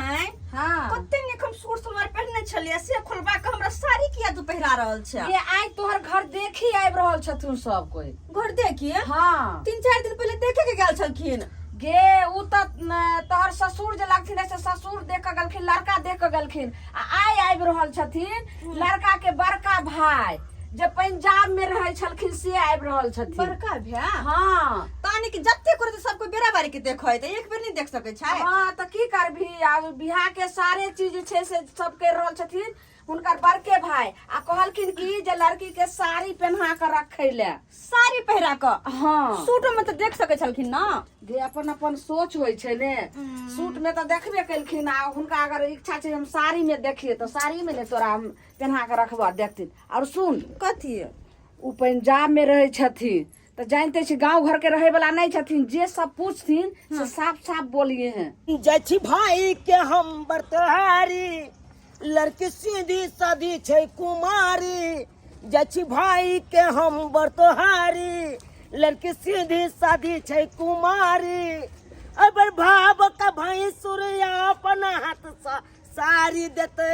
आँय हाँ कते नीक हम सूट सलवार पहिरने छलियै से खोलबा के हमरा साड़ी किया तू पहिरा रहल छै ये आइ तोहर घर देखी आबि रहल छथुन सब कोई घर देखिए हाँ 3-4 दिन पहिले देखे के गेल छलखिन गे उ तऽ न, तोहर ससुर जे लगथिन से ससुर देख कऽ गेलखिन लड़का देख कऽ गेलखिन आ आइ आबि रहल छथिन लड़का के बड़का भाय जे पंजाब में रहै छलखिन से आबि रहल छथिन बड़का भैया हाँ तानी के जते करे सब कोई बेरा बारी के देखै त एक बेर नहीं देख सकै छै हाँ तऽ की करबही आब बियाह के सारे चीज जे छै से सब करि रहल छथिन हुनकर बड़के भाय आ कहलखिन कि जे लड़की के साड़ी पहना के रखे ले साड़ी पहिरा कऽ हाँ सूट में तऽ देख सकै छलखिन ना जे अपन अपन सोच होइ छै ने सूट में तऽ देखबे केलखिन आ हुनका अगर इच्छा छै हम साड़ी में देखिए तऽ साड़ी में ने तोरा हम पहना के रखबह देखथिन और सुन कथी ओ पंजाब में रहै छथिन तऽ जानिते छी गाँव घर के रहै वाला नहि छथिन जे सब पूछथिन से साफ साफ बोलिए हैं जाइ छी भाई के हम बरतहारी लड़की सीधी साधी छै कुमारी जाइ छी भाई के हम बरतहारी लड़की सीधी साधी छै कुमारी अबर भाव का भाई सूर्या अपन हाथ सा सारी देते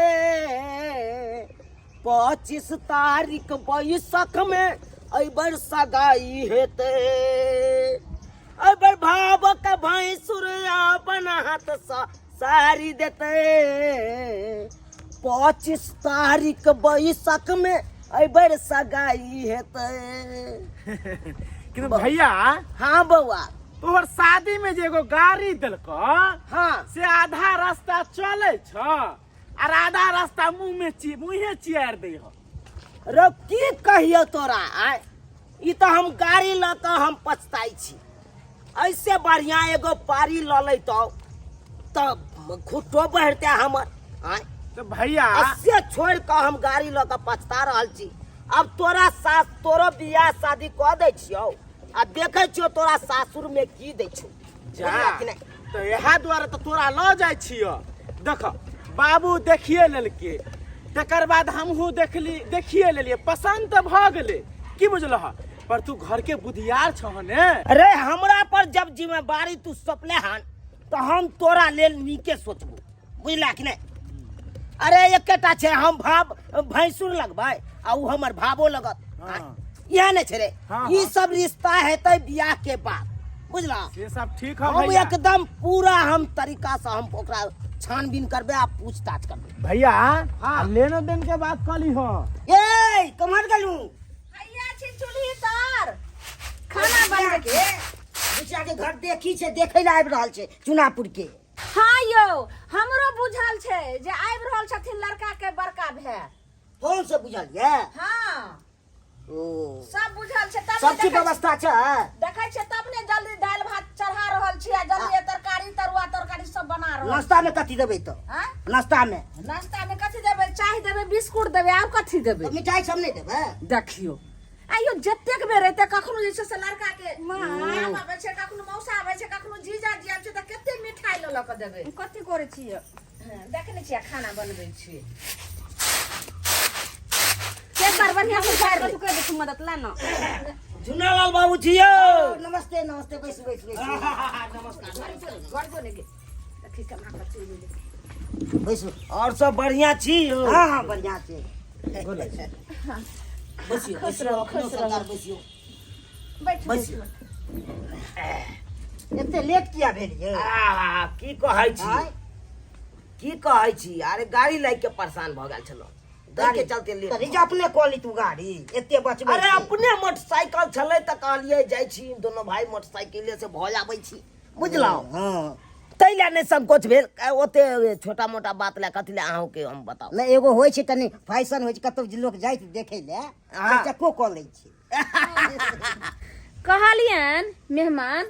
25 तारीख बैसख में अबर सगाई हेतै अबर भाव के भाई सूर्या अपन हाथ सा सारी देतै 25 तारीख बैसख में अबर सगाई हेतै किन्तु भैया हाँ बौआ तोहर शादी में जे एगो गाड़ी देलको हाँ से आधा रास्ता चले छ और आधा रास्ता मुंह में ची मुँहे चियार दे हो रो की कहियो तोरा आय ई तऽ हम गाड़ी लऽ कऽ हम पछताइ छी ऐसे बढ़िया एगो पारी लऽ लैतौ तऽ घुट्टो बढ़ते हमर आय तो भैया आ से छोड़ि कऽ हम गाड़ी लऽ कऽ पछता रहल छी अब तोरा सास तोरो बियाह शादी कऽ दै छियौ आ देखै छियौ तोरा सासुर में की दै छौ जा बुझलह कि नहि तो इएह दुआरे तऽ तोरा लऽ जाइ छियौ देख बाबू देखिए लेलकै तकर बाद हमहूँ देखली देखिए लेलियै पसन्द तऽ भऽ गेलै की बुझलह पर तू घर के बुधियार छह ने अरे हमरा पर जब जिम्मेवारी तू सपले हन तऽ हम तोरा लेल नीके सोचबो बुझला कि नहि अरे एकेटा छै हम भाव भैंसुर लगबै आ उ हमर भावो लगत हाँ। इएह नहि छै रे हाँ, ई हाँ। सब रिश्ता हेतै बियाह के बाद बुझला से सब ठीक है हम भैया एकदम पूरा हम तरीका से हम ओकरा छानबीन करबै आ पूछताछ करबै भैया हाँ। आ लेनो देन के बात कली हो ए कमर गेलू हैया छी चूल्ही तर खाना बनबै के बुचिया के घर देखी छै देखै लए आबि रहल छै चुनापुर के हाँ यौ हमरो बुझल छै जे आबि रहल छथिन लड़का के बड़का भाय फोन से बुझल ये हाँ ओ सब बुझल छै तब सब ने चीज देखै छी- व्यवस्था छै देखै छियै तब ने जल्दी दालि भात चढ़ा रहल छी आ जल्दी तरकारी तरुआ तरकारी सब बना रहल नाश्ता में कथी देबै तऽ आँय? नाश्ता में नाश्ता में कथी देबै चाय देबै बिस्कुट देबै आब कथी देबै तऽ मिठाई सब नहि देबै देखियौ आइयो जतेक बेर एतै कखनो जे छै से लड़का के माम आबै छै कखनो मौसा आबै छै कखनो जीजा जी आबै छै तऽ कते मिठाई लऽ लऽ कऽ देबै कथी करै छियै हँ, देखै नहि छियै खाना बनबै छियै केकर बढ़िआँ से झाड़ि कथी कर दे मदद ला ना झुनालाल बाबू छी यौ नमस्ते नमस्ते बैसू बैसू बैसू घर जो ने गे देखी केना कऽ चलि गेलै। बैसू और सब बढ़िया छी यौ हाँ हाँ बढ़िया छी बैसियो खुश रहो, खुश रहो। सरकार बैसियो बैठू बैसियो बैठू एते लेट किया भेल ये आहा की कहै छी की कहै छी अरे गाड़ी लए के परेशान भऽ गेल छलहुँ गाड़ी के चलते लेट तऽ रिजर्व ने कऽ ली तू गाड़ी एते बचबै अरे छी। अपने मोटरसाइकिल छलै तऽ कहलियै जाइ छी दोनो भाई मोटरसाइकिले से भऽ आबै छी बुझलहुँ हँ ताहि लए नहि संकोच भेल ओते छोटा मोटा बात लए कथी लए अहूँके हम बताउ नहि एगो होइ छै कनि फैशन होइ छै कतौ जे लोक जाइ छै देखै लए हाँ। चक्को कऽ लै छै कहलियनि मेहमान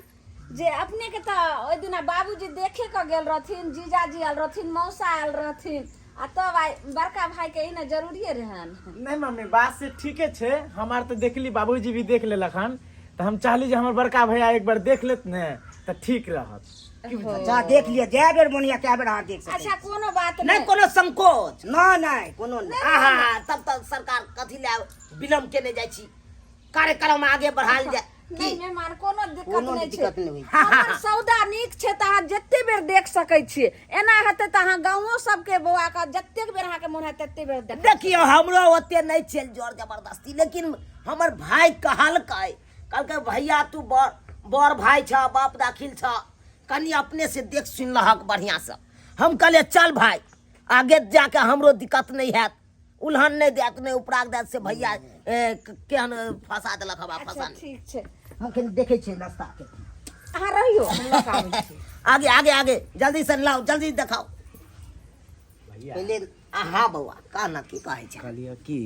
जे अपने के तऽ ओहि दिना बाबूजी देखे के गेल रहथिन जीजाजी आयल रहथिन मौसा आयल रहथिन आ तब आइ बड़का भाई के ई ने जरूरिये रहन नहीं मम्मी बात से ठीके छै हमार तऽ देखली बाबूजी भी देख लेलक हन तऽ हम चाहली जे हमर बड़का भैया एक बार देख लेत ने तऽ ठीक रहत अच्छा देख लिअ जए बेर मोन यऽ कए बेर अहाँ देख सकै अच्छा कोनो बात नहि नहि कोनो संकोच छी। नहि नहि कोनो नहि आहा तब तऽ सरकार कथी लए विलम्ब केने जाइ छी कार्यक्रम आगे बढ़ायल जाय नहि मेहमान, कोनो दिक्कत कोनो नहि छै। दिक्कत नहि होइ। हमर सौदा नीक छै तऽ अहाँ जते बेर देख सकै छियै। एना हेतै तऽ अहाँ गाँवो सबके बौआ के जतेक बेर अहाँके मोन हेतै तते बेर देख। देखियौ, हमरो ओते नहि छै जोर जबरदस्ती, लेकिन हमर भाय कहलकै, कहलकै भैया तू बड़ बड़ भाय छ, बाप दाखिल छ, कनि अपने से देख सुनि लहक बढ़िआँ से। हम कहलियै चल भाय, आगे जाके हमरो दिक्कत नहि हैत, उलहन नहि देत, नहि उपराग देत। से भैया केहन फंसा देलक हमरा। अच्छा फंसा ठीक छै। हम कनि देखै छियै नाश्ता के। अहाँ रहियौ, हम लऽ कऽ आबै छी। आगे आगे आगे, जल्दी से लाओ, जल्दी देखाओ। भैया पहिले हाँ बौआ, कह ना, की कहै छै? कहलियै कि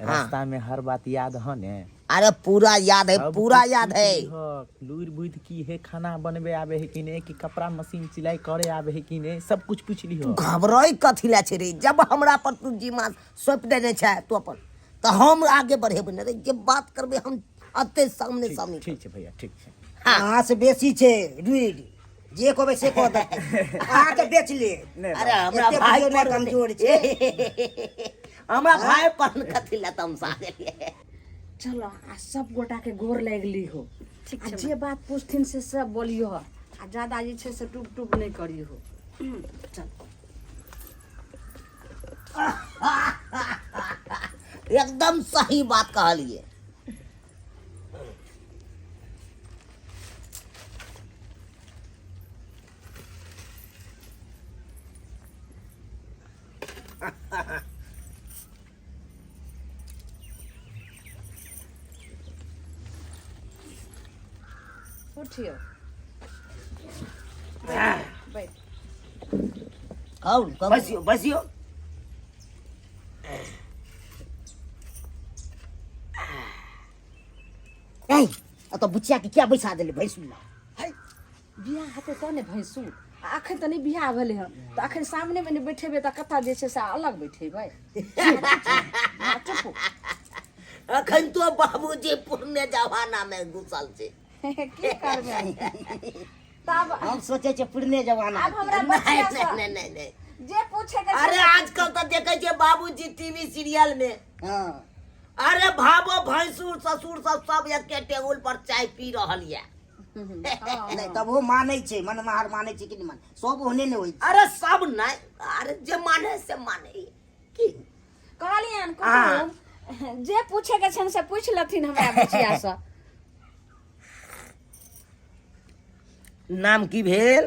रास्ता में हर बात याद ह ने? अरे पूरा याद है। सब पूरा कुछ याद पूछ है। लिहक, लूरि बुद्धि की है, खाना बनबे आबे है कि नहीं, कि कपड़ा मशीन सिलाई करे आबे है कि नहीं, सब कुछ पूछ लिहक। घबराइ कथी लए छै रे? जब हमरा पर तू जिम्मा सौंप देने छै तू अपन, तऽ हम आगे बढ़ेबै ने रे। जे बात करबै हम अते सामने ठीक सामने। ठीक छै भैया, ठीक छै। हाँ। अहाँ से बेसी छै रुइड, जे कहबै से कह देतै, अहाँके बेच ले। नहि अरे हमरा एते भाय बुझियौ ने पर कमजोर छै। हमरा भाय पर कथी लए तमसा गेलियै? चलो, आ सब गोटा के गोर लागि ली हो। ठीक आ छै। जे बात पूछथिन से सब बोलियो, आ ज्यादा जे छै से टूप टूप नहि करियो। चल। एकदम सही बात कहलियै। उठियो, बैठ। कौन कौन? बसियो बसियो। ए अतऽ बुचिया के किया बैसा देले भैंसुर ला? है, बियाह हेतै तब ने भैंसुर। आ अखन तऽ नहि बियाह भेलै हँ, तऽ अखन सामनेमे नहि बैठेबै तऽ कतऽ जे छै से अलग बैठेबै? हँ, चुप। अखन तो बाबूजी पुरने जमाना में घुसल छै। की करबै तब? हम सोचै छियै पुरने जमाना। आब हमरा नहीं बचिया नहीं सँ नहीं नहीं नहीं जे पूछे के अरे छै। आजकल तो देखे छियै बाबूजी टीवी सीरियल में, हँ, अरे भाबो भैंसुर ससुर सब सब एके टेबुल पर चाय पी रहल ये। नहि तब ओ मानै छै, मनमाहर मानै छै कि नहि मानै, सब ओहने नहि होइ छै। अरे सब नहीं, अरे जे माने से माने की। कहलियनि कुटुम, जे पूछे के छनि से पूछि लेथिन हमरा बचिया सँ। नाम की भेल?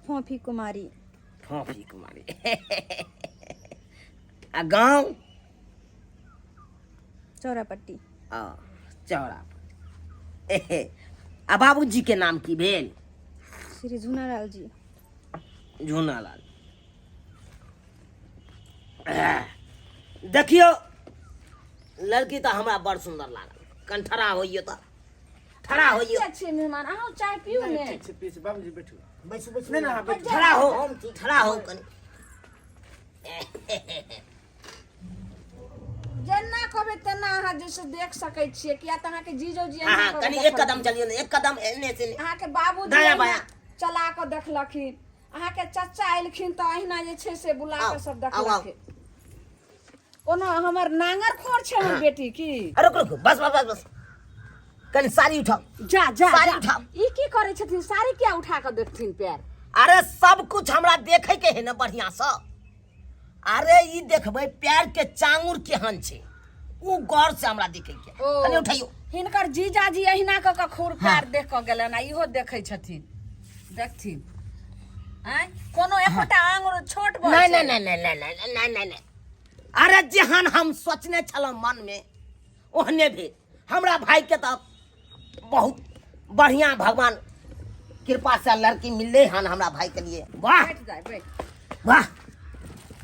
फोफी कुमारी। फोफी कुमारी। आ गाँव? चौरापट्टी। आ चौरा। आ बाबूजी के नाम की भेल? श्री झुनालाल जी। झूनालाल। देखियौ, लड़की तऽ हमरा बड़ सुन्दर लागल। कनि ठड़ा होइयो तऽ, ठड़ा होइयो। किया छियै मेहमान? अहूँ चाय पीउ ने। ठीक छै, पीस बाबूजी, बैठू। बैसू बैसू। नहि नहि, अहाँ बैठू। ठड़ा हो, ठड़ा हो कनि। जेना कहबै तेना अहाँ जे से देख सकै छियै, किया तऽ अहाँके जीजो जी हाँ अहिना हाँ कऽ कनि कऽ एक कदम चलियौ ने, एक कदम एने से एने। अहाँके बाबूजी दायाँ अहिना बायाँ। चला कऽ देखलखिन, अहाँके चचा एलखिन तऽ अहिना जे छै से बुला आउ, कऽ सब आउ, आउ। देखलखिन। कोनो हमर नांगर खोर छै हमर बेटी की? रुक रुक, बस बस बस बस, कनि साड़ी उठाओ। जा जा साड़ी जा। उठाओ। ई की करै छथिन? साड़ी किया उठा कऽ देखथिन पैर? अरे सब कुछ हमरा देखे के है ने बढ़िया से। अरे ई देखबै पैर के चांगुर केहन छै, उ गौर से हमरा देखे के। ओ, कनि उठाइयो। हिनकर जीजाजी अहिना कऽ कऽ खुर पैर देख कऽ गेलनि आ इहो देखै छथिन। देखथिन आँय, कोनो एकोटा आंगुर छोट बड़ नहीं छै? नहीं नहीं नहीं नहीं नहीं नहीं नहीं नहीं, अरे जेहन हम सोचने छलहुँ मन में ओहने भेल। हमरा भाई के तऽ बहुत बढ़िया भगवान कृपा से लड़की मिलले हन हमरा भाई के लिए। वाह! बैठ जाय, बैठ। वाह,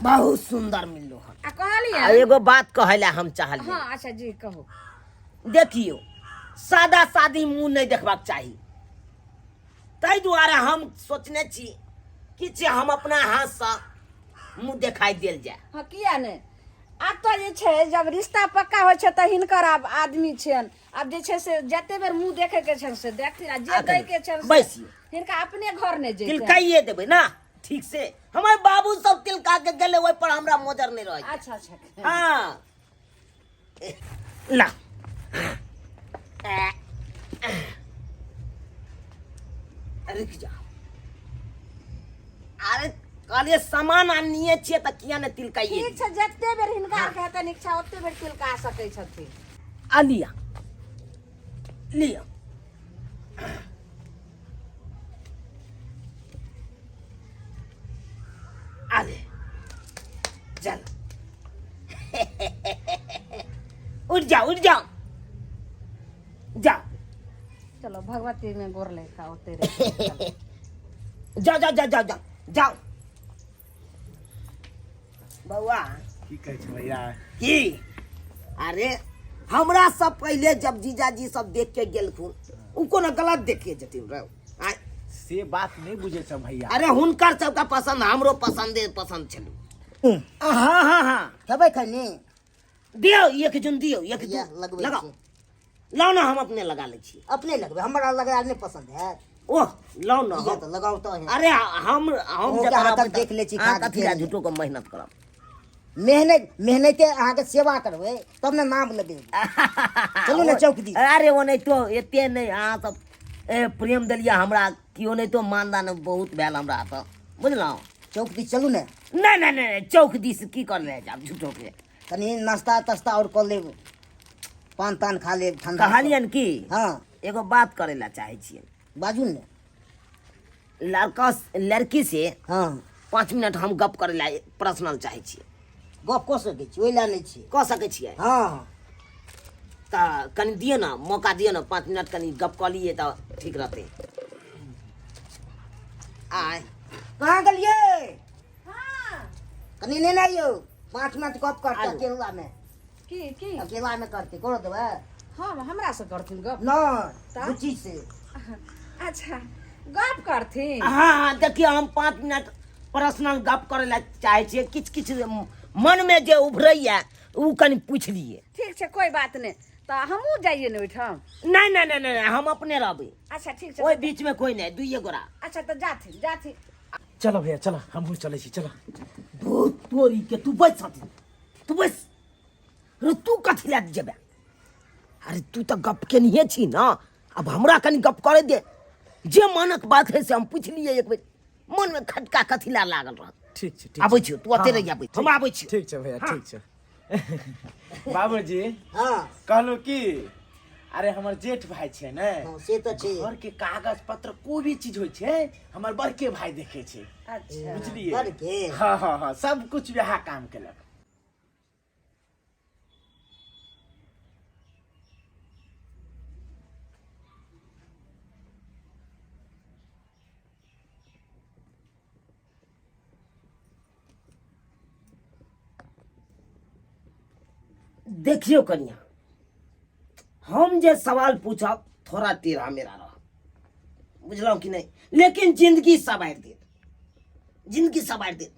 बहुत सुंदर मिललो हन। आ कहलियै आ एगो बात कहै लए हम चाहलियै। हाँ, अच्छा जी, कहू। देखियौ, सादा सादी मुँह नहि देखबाक चाही, ताहि दुआरे हम सोचने छी कि जे हम अपना हाथसँ मुँह देखाइ देल जाय। हाँ, किया नहि? आब तऽ जे छै जब रिश्ता पक्का होइ छै तऽ हिनकर आब आदमी छियनि, आब जे छै से जते बेर मुँह देखै के छनि से देखथिन, आ जे आ दै के छनि से बैसियौ। हिनका अपने घर नहि जैतनि। तिलकाइए देबै ने ठीक से। हमर बाबू सब तिलका के गेलै, ओहि पर हमरा मोजर नहि रहै। अच्छा अच्छा। हाँ, ला। रुकि जाओ। अरे कहलिए सामान आननिये छियै तऽ किया ने तिलकाइए। ठीक छै, जते बेर हिनका आरके हेतनि इच्छा ओते बेर तिलका सकै छथिन। आ लिअ लिअ। अरे चल, उठ जाओ उठ जाओ, जाओ। चलो भगवती में गोर लेका ओते रहे। जाओ जाओ जाओ जाओ जाओ जाओ। बौआ, की कहै छै भैया? की अरे हमरा सब पहले जब जीजाजी सब देख के गेलखुन, उ कोनो गलत देखे जतिन रहो आय? से बात नहीं बुझे छ भैया। अरे हुनकर सबका पसंद हमरो पसंदे पसंद छलू। हाँ हाँ हाँ। खेबै खैनी? दियौ एक जुन, दियौ एक इएह जुन। लगबै लगाओ। छी। लाओ ना, हम अपने लगा लै छियै। अपने लगबै? हमरा लगा नहि पसंद है। ओह, लाओ ना। इएह तऽ लगाउ तऽ। अरे हम अहूँके जब हाथक रहबै तऽ देख लै छी, अहाँ खा कथी लए के। झूठो के मेहनत करब? मेहनत मेहनते अहाँके सेवा करबै तब ने नाम लगेबै। चलू ने चौक दी। अरे ओनाहितो एते नहि, अहाँ सब ए प्रेम देलियै हमरा, केओ नहि तो मानदान बहुत भेल हमरा तऽ, बुझलहुँ? चौक दी चलू ने। नहि नहि नहि, चौक दिस की करले जाब झूठो के? कनि नाश्ता तास्ता आओर कऽ लेब, पान तान खा लेब ठंडा। कहलियनि की, हँ, एगो बात करे ला चाहै छियै। बाजू ने। लड़का लड़की से हँ 5 मिनट हम गप करे ला पर्सनल चाहै छियै। गप कऽ सकै छी, ओहि लए नहि छी। कऽ सकै छियै? हँ। तऽ कनि दियौ ने मौका, दियौ ने 5 मिनट, कनि गप कऽ लियै तऽ ठीक रहतै। आय। कहाँ गेलियै? हाँ। कनि नेने आइयौ, 5 मिनट गप करतै। आलू। अकेलामे। की की? अकेलामे करतै, करो देबै। हम हमरा से करथिन गप? नहि। तऽ? बुच्ची से। अच्छा, गप करथिन? हाँ हाँ, देखियौ, हम 5 मिनट पर्सनल गप करे ला चाहै छियै। किछु किछु मनमे जे उभरैया ओ कनि पूछि लियै। ठीक छै, कोई बात नहि। तऽ हमहूँ जाइए ने ओहिठाम? नहि नहि नहि नहि, हम अपने रहबै। अच्छा, ठीक छै। ओहि बीचमे कोइ नहि, दुइए गोरा। अच्छा, तऽ जाथिन जाथिन। चलो भैया चलो, हमहूँ चलै छी, चलो। धूत तोरी के, तू बैस साथी, तू बैस रे। तू कथी लए जेबे? अरे तू तऽ गप केनिहे छी ने, अब हमरा कनि गप करे दे। जे मनक बात है से हम पूछि लियै एक बेर, मनमे खटका कथी लए लागल रहत? ठीक छै, ठीक। आबै छियौ, तू अते हाँ, रहि, आबै, हम आबै छियौ। ठीक छै भैया, ठीक छै। बाबूजी। हँ। कहलहुँ की, अरे हमर जेठ भाई छै ने। हँ, से तऽ छै। घर के कागज पत्र कोई भी चीज होइ छै, हमर बड़के भाई देखे छै। अच्छा। बुझलिए? बड़के? हाँ हाँ हाँ, सब कुछ वएह काम केलक। देखियौ कनिया, हम जे सवाल पूछब थोड़ा टेढ़ा मेरा रह, बुझलहुँ कि नहि? लेकिन जिंदगी सवारि देत, जिंदगी सवारि देत।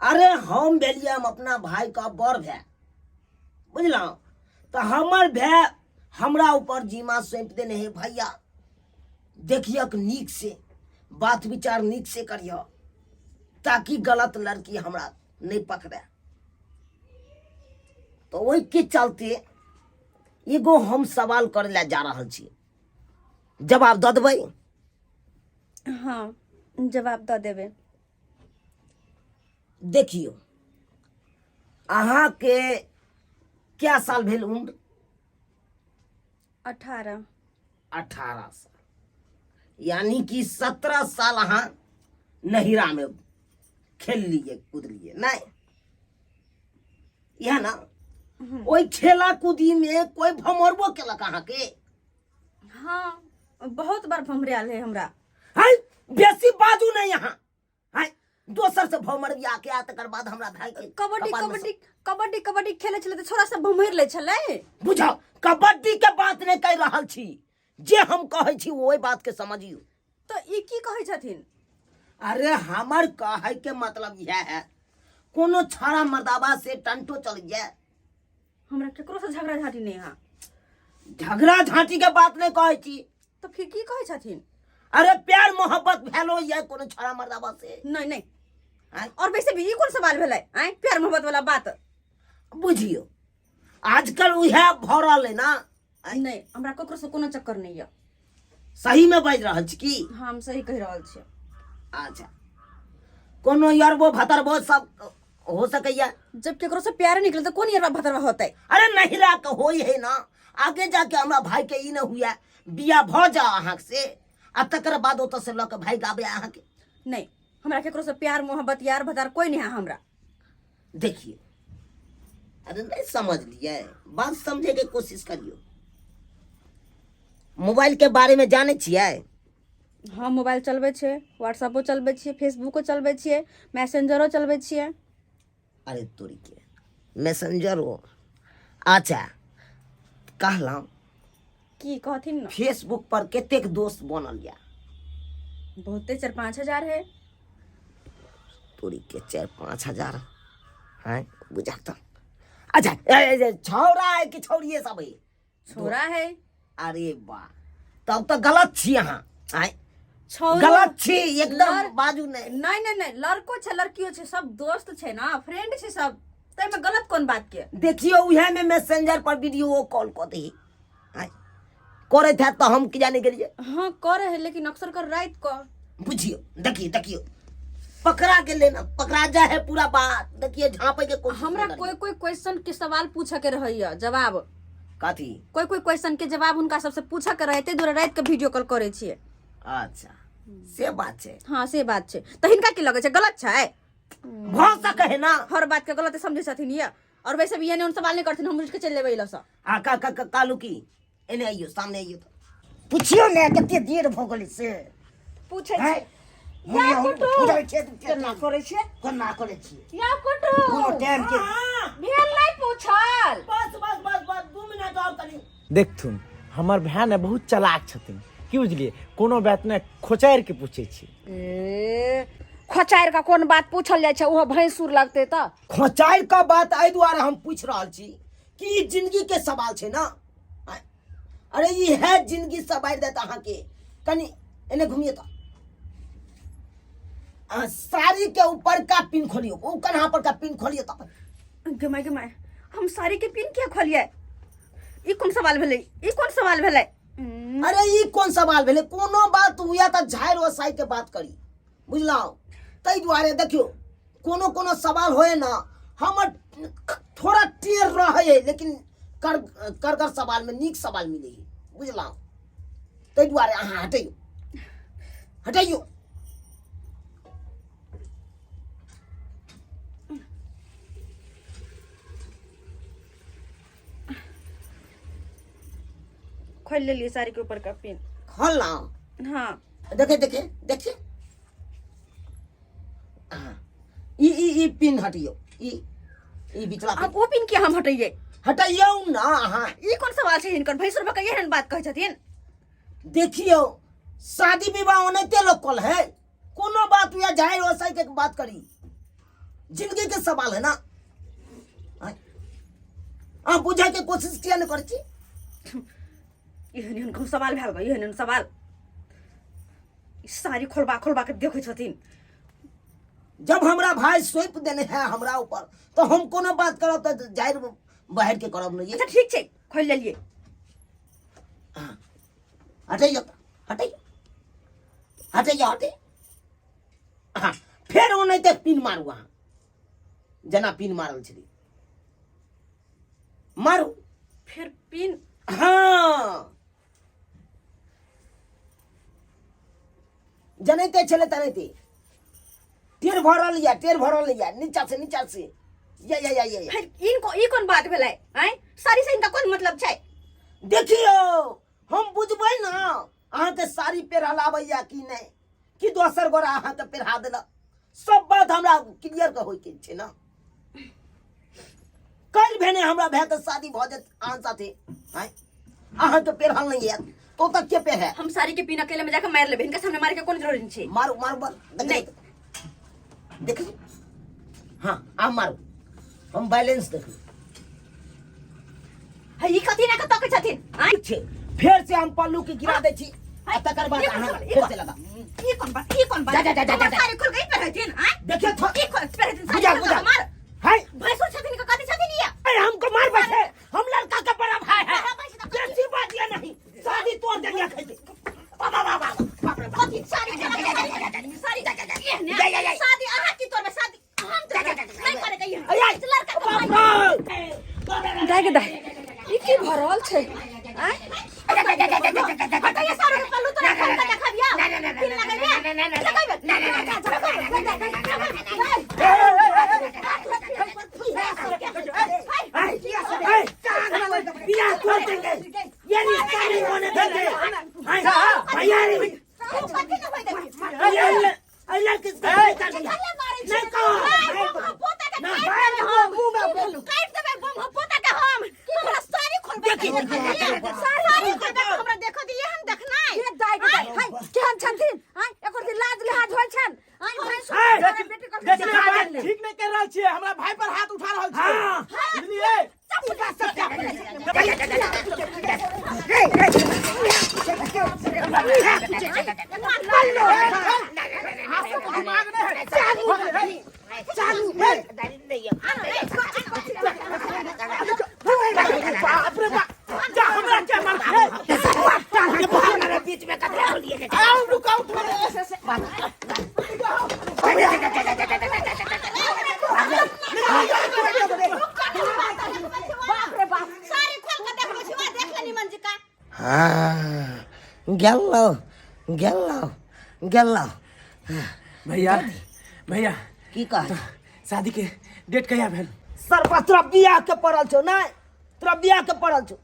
अरे हम भेलियै, हम अपना भाई का बड़ भाय, बुझलहुँ? तऽ हमर भाय हमरा ऊपर जिम्मा सौंपि देने है, भैया देखियक नीक से, बात विचार नीक से करिह ताकि गलत लड़की हमरा नहि पकड़े। तऽ ओहिके चलते एगो हम सवाल करे लए जा रहल छी, जवाब दऽ देबै? हाँ, जवाब दऽ देबै। देखियौ, अहाँके क्या साल भेल उम्र? 18। 18 साल, यानी कि 17 साल अहाँ नहिरामे खेललियै कूदलियै, नहि इएह ने? ओहि खेला कूदीमे कोइ भमरबो केलक अहाँके? हाँ, बहुत बार भमरायल है हमरा। है, बेसी बाजू नहीं अहाँ। है, दोसर से भमरबिया के आ तकर बाद हमरा भाई के कबड्डी कपार में कबड्डी कबड्डी कबड्डी खेले छलै तऽ छोरा सब भमरि लै छलै। बुझाओ, कबड्डी के बात नहीं कहि रहल छी। जे हम कहै छी ओहि बात के समझियौ। तऽ ई की कहै छथिन? अरे हमर कहै के मतलब इएह है, कोनो छाड़ा मर्दाबा से टंटो चल जाए? हमरा केकरो से झगड़ा झाटी नहीं है। झगड़ा झांटी के बात नहीं कहै छी। तऽ फिर की कहै छथिन? अरे प्यार मोहब्बत भेलो या कोनो छाड़ा मर्दाबा से? नहीं नहीं। आँय? और वैसे भी ई कोन सवाल भेलै आँय, प्यार मोहब्बत वाला बात? बुझियौ, आजकल उएह भऽ रहल है ना। नहि, हमरा ककरो से कोनो चक्कर नहि यऽ। सही में बाजि रहल छी की? हाँ, हम सही कहि रहल छी। अच्छा, कोनो यरबो भतरबो सब हो सकैया? जब केकरो से प्यारे निकले तो कोन यरबा भतरबा होतै? अरे नहिरा के होई है ना, आगे जाके हमरा भाई के ई न हुआ बिया भ जा अहाँ से, आ तकर बाद ओतऽ से लऽ के भाई गाबे अहाँ के। नहीं, हमरा केकरो से प्यार मोहब्बत यार भतार कोई नहीं है हमरा। देखिए, अरे नहीं समझ लिए, बात समझे के कोशिश करियो। मोबाइल के बारे में जाने छियै? हाँ, मोबाइल चलबै छै, व्हाट्सएपो चलबै छियै, फेसबुको चलबै छियै, मैसेंजरो चलबै छियै। अरे तोरी के मैसेंजर हो। अच्छा कहलहुँ की कहथिन न? फेसबुक पर कतेक दोस्त बनल या? बहुते, 4-5 हजार है। तोरी के 4-5 हजार हैं, बुझा तो। अच्छा ए, ए, ए, छौड़ा है कि छौड़िए सब है? छोरा है। अरे वाह, तब तो गलत छी अहाँ। आँय? छौड़ो गलत छी एकदम। बाजू नहि। नहीं नहीं नहीं, लड़को छै लड़कियो छै, सब दोस्त छै ना, फ्रेंड छै सब, ताहिमे गलत कोन बात के? देखियो, उहे में मैसेंजर पर वीडियो कॉल कऽ दही। आँय? करैत हैत तऽ हम की जाने गेलियै। हाँ करे है, लेकिन अक्सर कर रात को। बुझियो, देखियो देखियो, पकड़ा गेलै ना, पकड़ा जा है पूरा बात। देखिए, झाँपे के कोशिश हमरा नहि करियौ। कोई कोई क्वेश्चन के सवाल पूछे के रहैया जवाब। कथी? कोई कोई क्वेश्चन के जवाब हुनका सबसे पूछे के रहे, ताहि दुआरे राति के वीडियो कॉल करे छियै। अच्छा से बात छै। हाँ से बात छै। तऽ हिनका की लगै छै, गलत छै? भऽ सकै है ना। हर बात के गलत समझै छथिन ये, और वैसे भी एने ओने सवाल नहीं करथिन, हम उठ के चलि जेबै एलसँ। आ का का का- कालू की एने आइयो, सामने आइयो तऽ। पुछियो ने कते देर भऽ गेलै से। पूछै हैं? छी। मम्मी, या हम कुटु। बुझल छै तू केना करै छियै? कोना करै छियै? या कुटु। कोनो टाइम के भेल नहि पूछल। बस बस बस बस, 2 मिनट और कनी। देखथुन, हमर भाय ने बहुत चलाक छथिन, की बुझलियै, कोनो बात ने खोचारि के पूछै छी। ए, खोचारि कऽ कोन बात पूछल जाइ छै? ओहो भैंसुर लगतै तऽ। खोचारि के बात एहि दुआरे हम पूछि रहल छी कि ई जिंदगी के सवाल छै ना। अरे ई है जिंदगी सवारि देत अहाँके। कनी एने घुमिए तऽ अहाँ साड़ी के ऊपर का पिन खोलियो, ओ कन्हा पर का पिन खोलियो तऽ। गे माय, गे माय, हम साड़ी के पिन किया खोलिए? ई कोन सवाल भेलै? ई कोन सवाल भेलै? अरे ई कोन सवाल भेलै? कोनो बात हुए तऽ झाड़ि ओसाइ के बात करी, बुझलहुँ? ताहि दुआरे देखियौ, कोनो कोनो सवाल होए ना, हमर थोड़ा टेढ़ रहै है, लेकिन कर करगर सवाल में नीक सवाल मिले है, बुझलहुँ? ताहि दुआरे अहाँ हटैयौ हटैयौ। खोल लेलिए साड़ी के ऊपर का पिन। खोललहुँ? हाँ। देखे देखे देखिए, हाँ, ई ई ई पिन हटियो, ई ई बिचला पिन। आब ओ पिन के हम हटैये? हटैयौ ना अहाँ। ई कोन सवाल छै हिनकर? भैंसुर भऽ कऽ एहन बात कहै छथिन? देखियौ, शादी विवाह ओनाहिते लोक कल है, कोनो बात हुआ जाहिर ओसाई के बात करी, जिंदगी के सवाल है ना। अहाँ बुझे के कोशिश किया नहीं करै छी? एहन एहन कोन सवाल भेल? एहन एहन सवाल, ई साड़ी खोलबा खोलबा के देखै छथिन। जब हमरा भाई सौंप देने है हमरा ऊपर, तो हम कोनो बात करब तऽ जाहिर बाहर के करब नहीं। अच्छा ठीक छै, खोलि लेलियै। हटैयौ तऽ, हटैयौ हटैयौ हटै। हाँ, फेर ओनाहिते पिन मारू अहाँ, जेना पिन मारल छलै, मारू फेर पिन। हाँ, जनैते छलै तनैते टेढ़ भऽ रहल यऽ, टेढ़ भऽ रहल यऽ, नीचा से नीचा से या या या या या। फेर इनको ई कोन बात भेलै? आँय, साड़ी से इनका कोन मतलब छै? देखियौ, हम बुझबै ना अहाँके साड़ी पहिरल आबैया कि नहि, कि दोसर गोरा अहाँके पहिरा देलक। सब बात हमरा क्लियर के होइके छै ना। काल्हि भेने हमरा भायके शादी भऽ जायत अहाँ साथे, आँय, अहाँके पहिरल नहि आयत तो ओतऽ के पहिरे? हम साड़ी के पिन अकेले में जाके मारि लेबै, हिनका सामने मारे के कोन जरूरी छै? मारू मारू, बल नहीं। देख, हाँ आब मारू, हम बैलेंस देखू। है, ई कथी ना के तकै छथिन? आँय? ठीक छै, फेर से हम पल्लू के गिरा दै छी आ तकर बाद ई कोन अहाँ सवाल? ई फेर कोन- से लगा। ई कोन बात? ई कोन बात? जा, जा, जा, जा, हमर जा। साड़ी खोल के ई पहिरथिन? आँय? देखियौ ई खोल पहिरथिन साड़ी बुझा, खोल के बुझा। हमर? है भैंसुर छथिन के कथी छथिन ई? अरे हमको मार बैठे, हम लड़का के बड़ा भाई है। बड़ा भाई छै तऽ बेसी बात दाई के दाई, ई की भऽ रहल छै? आँय? बताइए सारे के पल्लू तोरा खोल के देखबिया, फिर लगैबे लगैबे बियाह तोड़ देंगे, ये रिश्ता नहीं होने देंगे। भैया रे, कथी न होय देबी? भैया रे, अइला किसका बेटा दिया? नहीं कहो। पोता के ना, काटि भाई, देबै हम, काटि देबै बम हम पोता के हम। हमरा साड़ी खोलबै, साड़ी खोलबै हमरा देखो दिए, हम देखनाइ। हे दाइ के दाइ, हाय, केहन छथिन? आँय, एकर दिन लाज लिहाज होइ छनि? आँय, भैंसुर हाय, के बेटी कहलखिन, देखिए सिखा भाई, देले। ठीक नहीं कर रहल छियै, हमरा भाई पर हाथ उठा रहल छियै। हाँ। बुझलियै? दिमाग नहीं है। चालू है। बाप रे बाप, जा हमरा के मारथे। बीच में कतरा बोलिए। आओ रुकाओ थोड़े। बाप रे बाप। साड़ी खोल के देखबै छी, देख ले निमन जी का। हाँ, गेलो गेलो गेलो। भैया, भैया। की कह? शादी के डेट कहिया भेल? सरपा, तोरा बियाह के पड़ल छौ? नहि, तोरा बियाह के पड़ल छौ।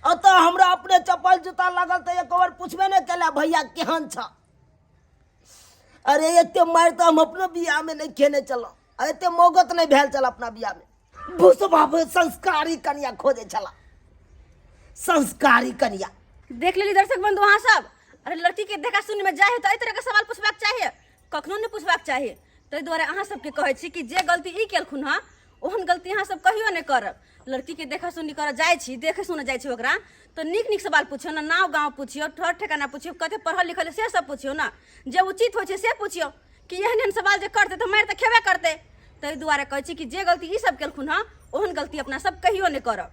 अतः हमरा अपने चप्पल जूता लागल तऽ एक बार पुछबे नहि केला, भैया केहन छ? अरे, एते मारि तऽ हम अपनो बियाह में नहि खेने छलहुँ आ एते मौगत नहि भेल छल अपना बियाह में। भूसबा संस्कारी कनिया खोजे छला, संस्कारी कनिया। देख लेली दर्शक बंधु अहाँ सब। अरे, लड़की के देखा सुन में जाए तो एहि तरह के सवाल पूछबाक चाहिए? कखनो नहि पूछबाक चाहिए। ताहि दुआरे अहाँ सबके कहै छी कि जे गलती ई केलखुन हँ, ओहन गलती अहाँ सब कहियो नहि करब। लड़की के देखा सुनी करऽ जाइ छी, देखे सुने जाइ छी ओकरा, तऽ नीक नीक सवाल पुछियौ ने। नाव गाँव पुछियौ, ठर ठेकाना पुछियौ, कते पढ़ल लिखल है से सब पुछियौ ने। जे उचित होइ छै से पुछियौ कि एहन एहन सवाल जे करतै तऽ मारि तऽ खेबे करतै। ताहि दुआरे कहै छी कि जे गलती ई सब केलखुन हँ, ओहन गलती अपना सब कहियो नहि करब।